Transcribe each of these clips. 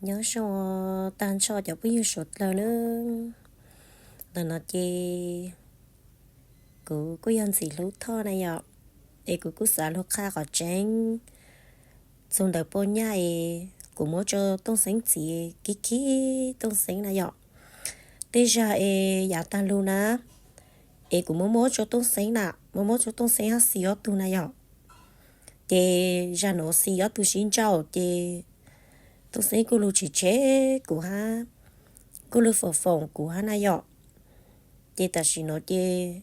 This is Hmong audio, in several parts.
Nyob zoo tag nrho cov phooj ywg suav dlawg nawb. Ntawm no ces kuv kuj yog Ntxim Hlub Thoj na yom, es kuv kuj xav lug qha qhov tseeb txug ntawm poj nyaj es kuv muab rau Tooj Xeeb txiv, khib khib Tooj Xeeb na yom. Tej zag es yav tag lug na, es kuv muab muab rau Tooj Xeeb na, muab muab rau Tooj Xeeb hab Xis ob tug na yom. Ces zag nuav Xis ob tug sib nrauj ces Tooj Xeeb kuj lug tsis tshev kuv hab, kuj lug foom foom kuv hab na yom. Ces tam sim nuav ces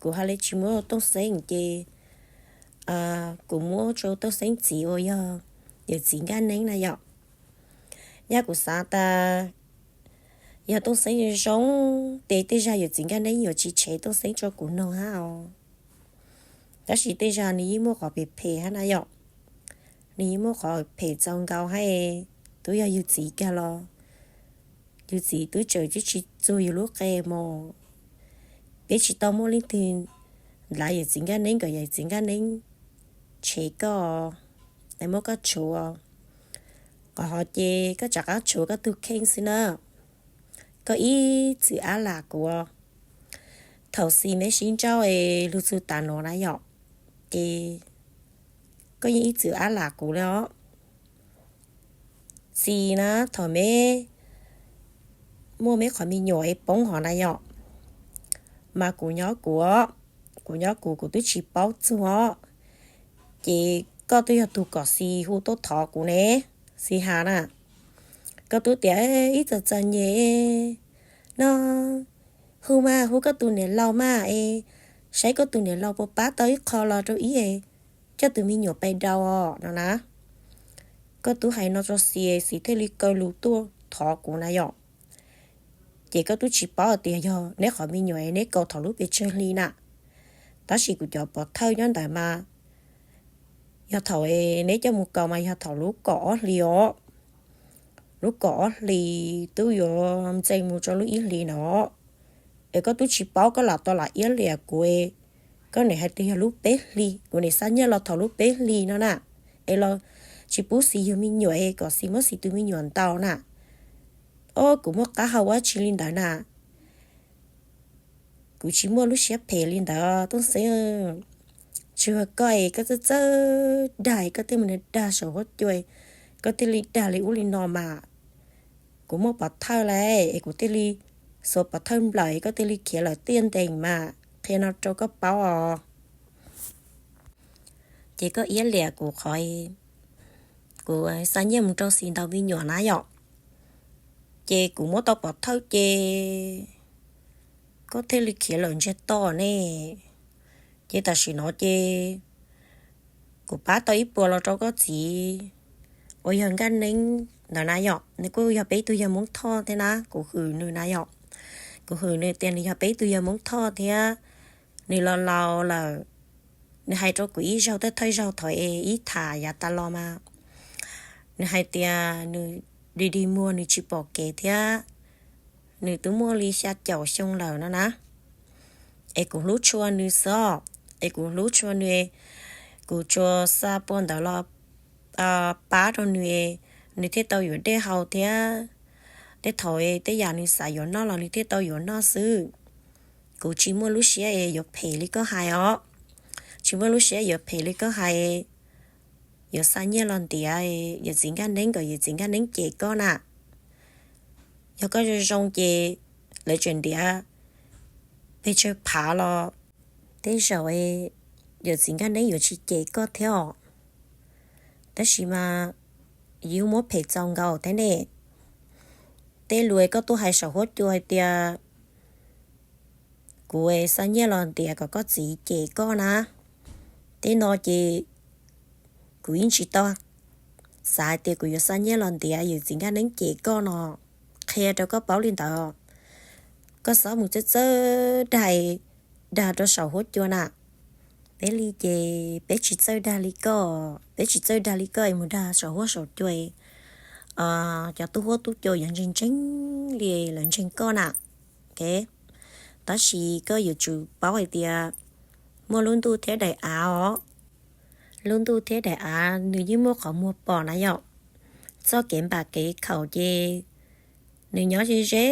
kuv has le tsis muab Tooj Xeeb ces kuv muab rau Tooj Xeeb txiv uas yog yawm txiv Nkaj Neeb na yom. Nyaj kuv xav tas yog Tooj Xeeb zoo, ces tej zag yawm txiv Nkaj Neeb yuav tsis tshev Tooj Xeeb rau kuv noog hab os. Tab sis tej zag nws yeej muaj qhov phem phem hab na yom. Nws yeej muaj qhov phem txaus nkaus hab, twb yog yug txiv kag los yug txiv twb tseem tsis txug yug lub qe mog. Peb tsis tau muaj leej twg dlav yawm txiv Nkaj Neeb kom yawm txiv Nkaj Neeb tshev koj, muab koj tshuav. Qhov hov ces koj rov qab tshuav koj tug kheej xwb na. Koj ib txwm ab lam kuv, thaum Xis meb sib nrauj es lug txug tas nuav na yom, ces koj yeej ib txwm ab lam kuv le os. Xis na, thaum meb muaj meb qhov me nyuam es poob hov na yom, mas kuv nyob kuv, kuv nyob kuv, kuv twb tsis paub txug os. Ces koj twb yog tug kom Xis hu tuaj thov kuv ne, Xis has na. Koj twb tias ib txwm txom nyem no, hu mas hu koj tus niam laus mas es, saib koj tus niam laus puas pab tau ib qho los rau ib, coj tus me nyuam pais daus os no na. Koj twb hais no rau Xis, Xis thiaj li kaw lus tuaj thov kuv na yom. Ces koj twb tsis paub tias yog neb qhov me nyuam neb kaus thaum lub pes tsawg hli na. Tab sis kuv cov pov thawj nyob ntawd mas yog thaum neb coj mus kaus mas yog thaum lub kaum ob hlis os. Lub kaum ob hlis twb yuav ntxeev mus rau lub ib hlis no. Es koj twb tsis paub, koj lam tau lam iab liam kuv. Koj nim hais tias yog lub peb hlis, kuv nim xa nyiaj los thaum lub peb hlis no na, es los tsis pub Xis yug me nyuam es kom Xis muab Xis tus me nyuam ntaus na. Ob, kuv muaj qab hau ua tsi li ntawd na. Kuv tsis muaj lub siab phem li ntawd Tooj Xeeb. Tsuas koj es koj txawj txawj dag, koj thiaj mus dag saum huab cua, koj thiaj li dag li ub li no mas. Kuv muaj pov thawj lawm es kuv thiaj li xuas pov thawj nplawm, koj thiaj li khiav lawm tiaj ntees mas, qhia no rau koj paub os. Ces koj iab liam kuv qhov kuv xa nyiaj mus rau Xis ntaus me nyuam na yom. Ces kuv muab tau pov thawj ces koj thiaj li khiav lawm ntsiag to ne. Ces tam sim no ces kuv pab tau ib puas los rau koj txiv uas yog Nkaj Neeb ntawd na yom, nws kuj yog peb ib tug yawg Hmoob Thoj thiab na, kuv hwm nws na yom. Kuv hwm nws tias nws yog peb ib tug yawg Hmoob Thoj thiab, nws los laus lawm. Nws hais rau kuv ib zaug thawj thawj zaug thaum es ib tham yav tas los mas, nws hais tias nws dig dig muag nws tsis pom kev thiab, nws twb muaj li xya caum xyoo lawm no na. Es kuv hlub tshua nws xwb, es kuv hlub tshua nws, kuv tsuas xa puas ntawd los pab rau nws, nws thiaj tau yuav dej haus thiab. Tej thaum tej yam nws xav yuav noj los nws thiaj tau yuav noj xwb. Kuv tsis muaj lub siab es yuav phem li koj hais os. Tsis muaj lub siab yuav phem li koj hais, yuav xa nyiaj los ntiav yawm txiv Nkaj Neeb kom yawm txiv Nkaj Neeb cem koj na. Yog koj zoo zoo ces lawv tseem ntiav pes tsawg phav los tej zaum yawm txiv Nkaj Neeb yuav tsis cem koj thiab os. Tab sis mas yus muab phem txaus nkaus thiab ne. Tej lus koj tuaj hais saum huab cua hais tias kuv xa nyiaj los ntiav kom koj txiv cem koj na, tej no ces kuv yeej tsis tau xav hais tias kuv yuav xa nyiaj los ntiav yawm txiv Nkaj Neeb cem koj no. Qhia rau koj paub li ntawd, koj txhob mus txawj txawj dag, dag rau saum huab cua na. Peb li ces peb tsis txawj dag li koj, peb tsis txawj dag li koj es mus dag saum huab saum cua, cov tub huab tub cua yuav ntseeg ntseeg li lawv ntseeg koj na. Tab sis koj yuav tsum paub hais tias muaj lub ntuj thiab daim av os. Lub ntuj thiab daim av nws yeej muaj qhov muag pom na yom. txoj kev npam kev khaum ces nws nyob ze ze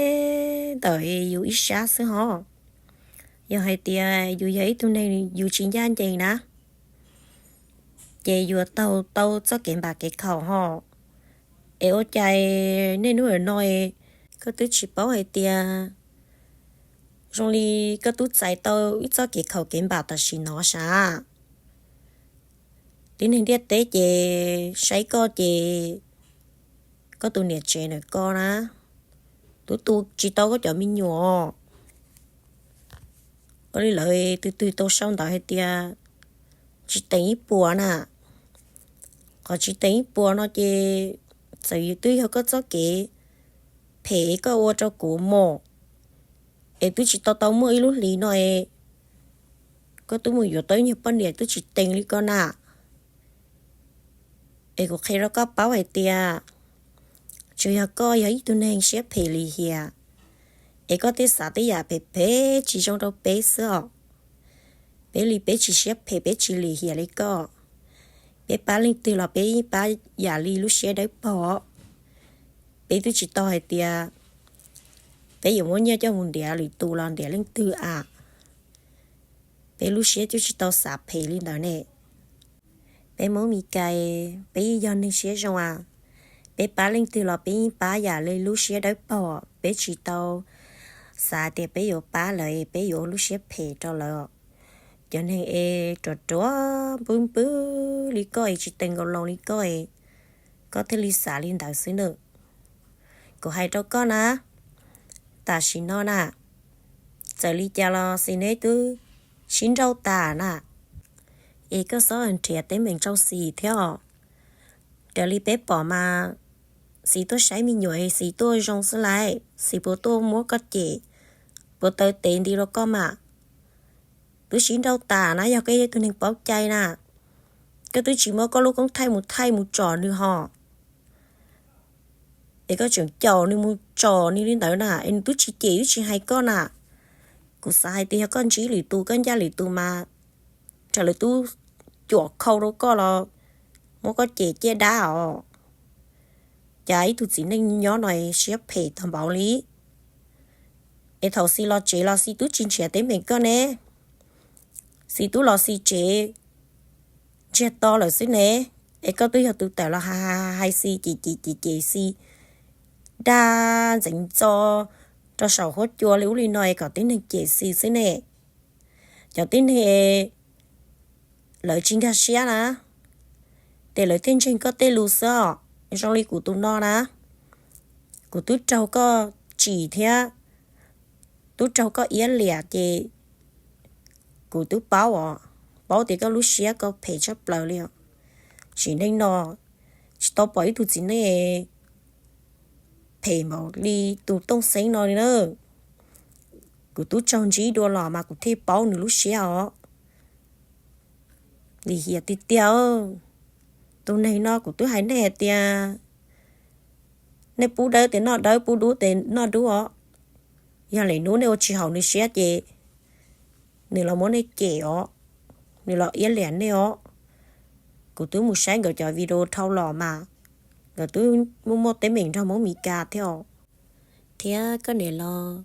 ntawm yus ib sab xwb hos. Yog hais tias yus yog ib tug neeg yus tsis ncaj ncees na, ces yuav taug tau txoj kev npam kev khaum hos. Es ua cas niaj hnub no koj twb tsis paub hais tias zoo li koj twb txais tau ib txoj kev khaum kev npam tam sim no sav? Tib neeg ntiaj teb ces saib koj ces koj tus niam tsev ntawm koj na, twb tu tsis tau koj cov me nyuam. Ua li lawv twg twg tau sau ntawv hais tias tsis teem ib puas na. Qhov tsis teem ib puas no ces txawm twb yog koj txoj kev phem koj ua rau kuv mos, es twb tsis tau tau muaj ib lub hlis no es koj twb mus yuav tau ib nyuag poj niam twb tsis teem li koj na. Es kuv qhia rau koj paub hais tias tsuas yog koj yog ib tug neeg siab phem lim hiam, es koj thiaj xav tej yam phem phem tsis zoo rau peb xwb os. Peb li peb tsis siab phem peb tsis lim hiam li koj. Peb pab leej twg los peb yeej pab yam li lub siab dawb paug. Peb twb tsis tau hais tias peb yuav muab nyiaj coj mus ntiav lwm tus los ntiav leej twg a. Peb lub siab twb tsis tau xav phem li ntawd ne. Peb Hmoob Mes Kas peb yeej yog neeg siab zoo a. Peb pab leej twg los peb yeej pab yam li lub siab dawb paug, peb tsis tau xav tias peb yuav pab lawv peb yuav ua lub siab phem rau lawv. Cov neeg es ruam ruam npwb npwb li koj es tsis teem nkaus loo li koj es koj thiaj li xav li ntawd xwb na. Kuv hais rau koj na, tam sim no na, txawm li cas los Xis neb twb sib nrauj tas na, es koj txhob nrhiav teeb meem rau Xis thiab os. Raws li peb pom mas Xis tuaj saib me nyuam es Xis tuaj zoo xwb lauj, Xis puas tuaj muab koj cem, puas taw tes nti rau koj mas? Twb sib nrauj tas na, yog koj yog ib tug neeg paub cai na, koj twb tsis muab koj lub koob thaij mus thaij mus tsom nws hos, es koj tseem caum nws mus tsom nws li ntawd na, es nws twb tsis cem twb tsis hais koj na. Kuv xav hais tias yog koj ntsib lwm tus koj ncaj lwm tus mas, thaum lawv twb cuam khau rau koj los muab koj cem ciaj dab os. Cas ib tug txiv neej nyob no siab phem tag npaum li. Es thaum Xis los tsev los Xis twb tsis nrhiav teeb meem koj ne, Xis twb los Xis tsev ntsiag to lawm xwb ne. Es koj twb yog tus tawm los hais hais Xis, cem cem cem cem Xis, dag ntxeev ntxo rau saum huab cua li ub li no es kom tib neeg cem Xis xwb ne. Cov tib neeg lawv tsis nkag siab na, ces lawv thiaj ntseeg koj tej lus xwb os. Zoo li kuv tus no na, kuv twb raug koj tsim thiab, twb raug koj iab liam ces kuv twb paub os, paub tias koj lub siab koj phem tshaj plaws li os. Txiv neej no, tsis tau pom ib tug txiv neej phem npaum li tus Tooj Xeeb no li na. Kuv twb raug ntsib dua los mas kuv thiaj paub nws lub siab os. Lim hiam tiag tiag. Tus neeg no kuv twb hais nej hais tias nej pub dawb tes noj dawb, pub dub tes noj dub os. Yog lwm hnub nej ua tsis haum nws siab ces nws los muab nej cem os, nws los iab liam nej os. Kuv twb mus saib nkawd cov video dhau los mas nkawd twb muaj muaj teeb meem nrog Hmoob Mes Kas thiab os. Thiab koj niam los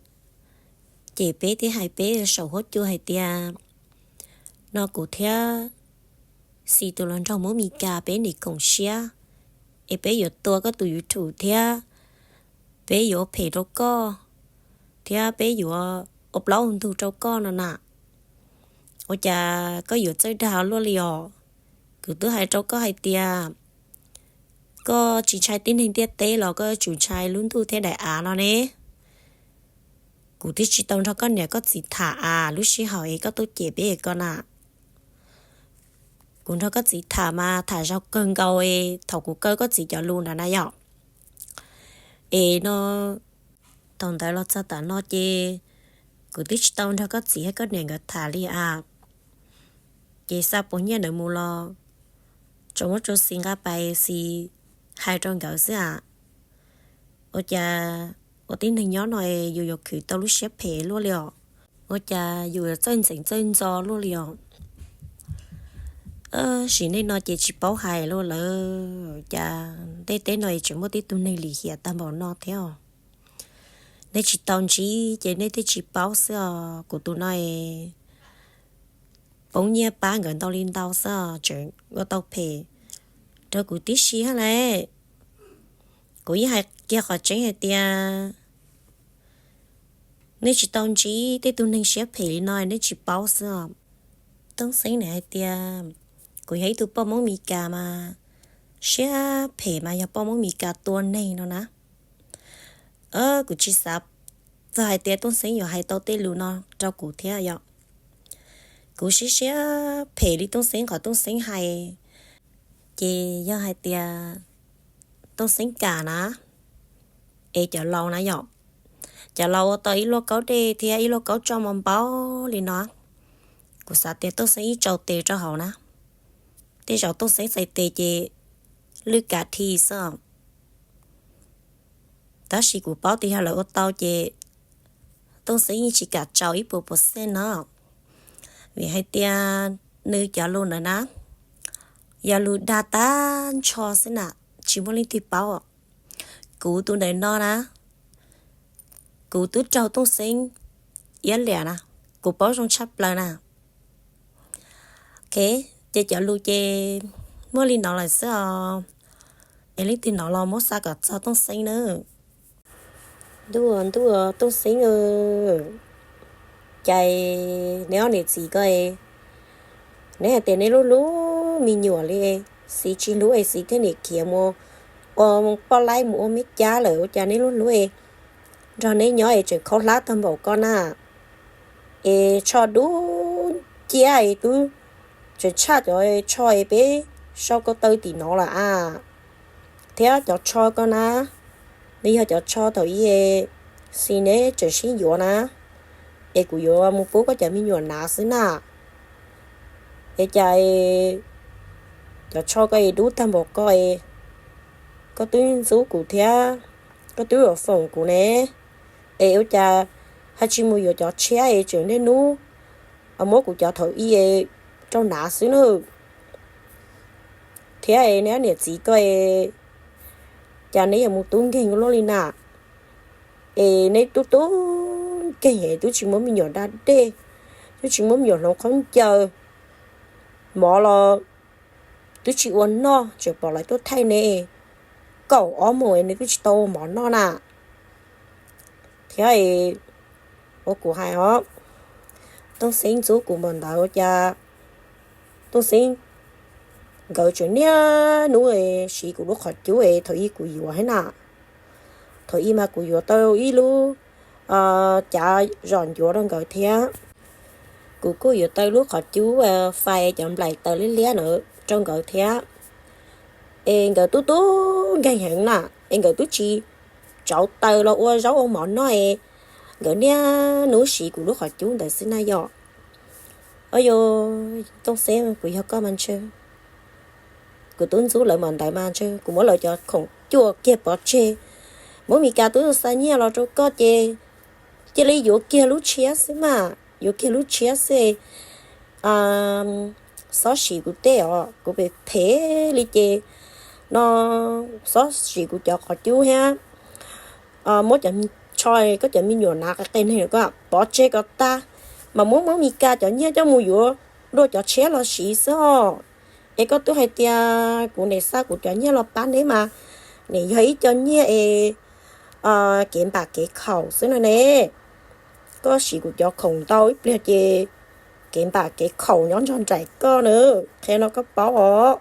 cem peb thiab hais peb saum huab cua hais tias no kuv thiab Xis tus los nrog Hmoob Mes Kas peb nim koom siab es peb yuav tua koj tus YouTube thiab peb yuav ua phem rau koj thiab peb yuav ua plaub ua ntug rau koj no na. Ua cas koj yuav txawj dag luaj li os? Kuv twb hais rau koj hais tias koj tsis ntshai tib neeg ntiaj teb los koj yuav tsum ntshai lub ntuj thiab daim av no ne. Kuv twb tsis tau nrog koj niam koj txiv tham as, lub sij hawm es koj tuaj cem peb es koj na. Kuv nrog koj txiv tham mas tham zaug kawg nkaus es thaum kuv kaw koj txiv cov lus ntawd na yom. Es no, thaum ntawd los txog tam no ces kuv twb tsis tau nrog koj txiv thiab koj niam nkawd tham li as. Ces xa puas nyiaj ntawd mus los tsuas muab rau Xis nqa pais, Xis hais rau nkawd xwb as. Ua cas ua tib neeg nyob no yus yuav khwv tau lub siab phem luaj li os? Ua cas yus yuav txawj ntxeev txawj ntxo luaj li os? Sim neej no ces tsis paub hais lawm, cas tej teb no tseem muaj tib tug neeg lim hiam tag npaum no thiab. Nej tsis tau ntsib ces nej thiaj tsis paub xwb os. Kuv tus no poob nyiaj pab nkawd ntau li ntau xwb os, tseem ua tau phem rau kuv tib si hab lauj. Kuv yeej hais kiag qhov tseeb hais tias nej tsis tau ntsib tej tug neeg siab phem li no nej tsis paub xwb os. Tooj Xeeb nim hais tias kuv yog ib tug poj Hmoob Mes Kas mas siab phem mas yog poj Hmoob Mes Kas tua neeg no na. Kuv tsis xav txog hais tias Tooj Xeeb yuav hais tau tej lus no rau kuv thiab yom. Kuv siab siab phem li Tooj Xeeb qhov Tooj Xeeb hais, ces yog hais tias Tooj Xeeb kam na, es cov laus na yom, cov laus ua tau ib luaj kaub dej thiab ib luaj kaub tsoj mos npaub li no, kuv xav tias Tooj Xeeb ib tsau tes rau hauv na, tej zaum Tooj Xeeb txhais tes ces lwj kam thi xwb. Tab sis kuv paub tias yog lawv ua tau ces Tooj Xeeb yeej tsis kam tsau ib puas puas xej no, vim hais tias nws cov lus ntawd na yog lus dag tag nrho xwb na, tsis muaj leej twg paub. Kuv tus ntawm no na, kuv twb raug Tooj Xeeb iab liam na, kuv paub zoo tshaj plaws na. Ok, ces cov lus ces muaj li no lawm xwb os. Es leej twg hnov los muab xa kom txog Tooj Xeeb na. Ntuj, ntuj, Tooj Xeeb, cas neb ob niam txiv ko, neb hais tias neb hlub hlub me nyuam li, Xis tsis hlub es Xis thiaj niam khiav mus ua poj laib mus ua me cab lawm, ua cas neb hlub hlub nrog neb nyob es tseem khaub hlab tag npaum ko na? Es tsho dub nciab es twb tseem tshaj cov tsho es peb sau ko taw tim no lawm a. Thiab cov tsho ko na, nws yog cov tsho thaum ub Xis neb tseem sib yuav na, es kuv yuav mus pub koj cov me nyuam hnav xwb na. Es cas cov tsho ko es dub tag npaum ko, koj twb ntxub kuv thiab, koj twb yuav foom kuv ne, es ua cas ho tsis mus yuav cov tshiab es tseem niaj hnub muab kuv cov thaum ub rau hnav xwb na. Thiab neb ob niam txiv ko, cas neb yuav mus tub nkeeg luaj li na? Es neb tub tub nkeeg twb tsis muab me nyuam da dej, twb tsis muab me nyuam hloov khaub ncaws, mov los twb tsis ua noj, tseem pom lawv tuaj thaij ne, kaum ob moos nws twb tsis tau ua mov noj na. Thiab ua kuv hais os, Tooj Xeeb ntxub kuv npaum ntawd ua cas Tooj Xeeb nkawd tseem niaj hnub siv kuv lub qhov cub es thaum ub kuv yuav thiab na. Thaum ub mas kuv yuav tau ib lub cav zom ncuav rau nkawd thiab. Kuv kuj yuav tau lub qhov cub fais cov nplaim taws liab liab na rau nkawd thiab. Es nkawd tub tub nkeeg heev na, es nkawd twb tsis tsauv taws los ua zaub ua mov noj es nkawd niaj hnub siv kuv lub qhov cub ntawd xwb na yom. Auj yog, Tooj Xeeb, kuv yog koj mas ntshe kuv twb ntxub lawv npaum ntawd mas ntshe kuv muab lawv cov khoom cuaj kiag pov tseg. Hmoob Mes Kas twb xa nyiaj los rau koj ces cia li yuav kiag lub tshiab xwb mas, yuav kiag lub tshiab xwb. Xob sim kuv tej os, kuv phem phem li ces no xob sim kuv cov qhov cub thiab. Muab cov tsho, koj cov me nyuam hnav qe qe neeg koj pov tseg kom tag, mas muab Hmoob Mes Kas cov nyiaj coj mus yuav dua cov tshiab los siv xwb os. Es koj twb hais tias kuv nim xa kuv cov nyiaj los pab neb mas nim yog ib co nyiaj es kev npam kev khaum xwb no ne. Koj siv kuv cov khoom ntau ib pliag ces kev npam kev khaum nyob nrog nraim koj na, qhia no koj paub os.